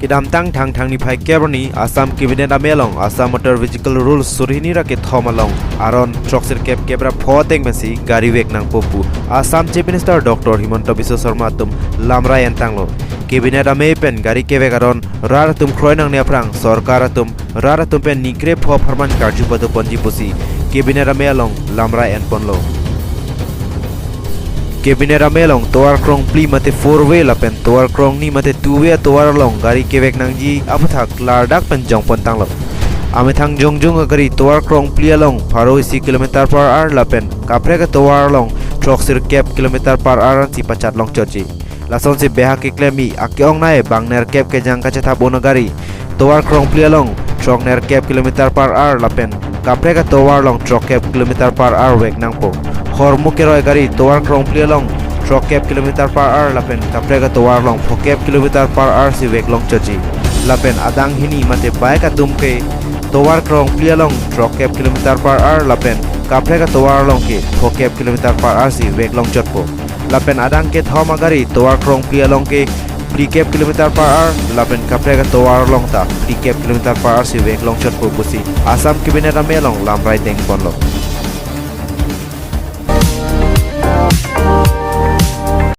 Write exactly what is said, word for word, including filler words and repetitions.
Kedamtang Thangthang niphai kep arni Assam Cabinet amei along Assam Motor Vehicle Rules suri hini ra kethom along aron throksirkep kep ra pho ateng pensi gari vek nangpo pu Assam Chief Minister Doctor Himanta Biswa Sarma atum lamrai entanglo. Cabinet amei pen gari kevek aron rat atum kroi nangne aphrang sorkar atum rat atum pen ni krepho apharman karju padoponji pusi Cabinet amei along lamrai enponlo. Cabinet amei along tovar krongphli mate four way lapen tovar krongni mate two way atovar along gari kevek nangji aputhak klardak pen jongpontanglo. Amethang jongjong agari tovar krongphli along pharo isi kilometer per hour lapen kaprek atovar along throksirkep kilometer per hour ansi pachat longchotji. Lasonsi behak keklem-i ake-ongnei bang nerkep kejang kachethap un agari tovar krongphli along throknerkep kilometer per hour lapen kaprek atovar along throkkep kilometer per hour vek nangpo. Hormu keroi gari tovar krongphli along throkkep kilometer per hour lapen kaprek atovar along phokep kilometer per hour si vek longchotji. Lapen adang hini mate bike atum ke tovar krongphli along throkkep kilometer per hour lapen kaprek atovar along ke phokep kilometer per hour si vek longchotpo. Lapen adang kethom agari tovar krongphli along ke phlikep kilometer per hour lapen kaprek atovar along ta phlikep kilometer per hour si vek longchotpo pusi Assam Cabinet amei along lamrai dengponlo.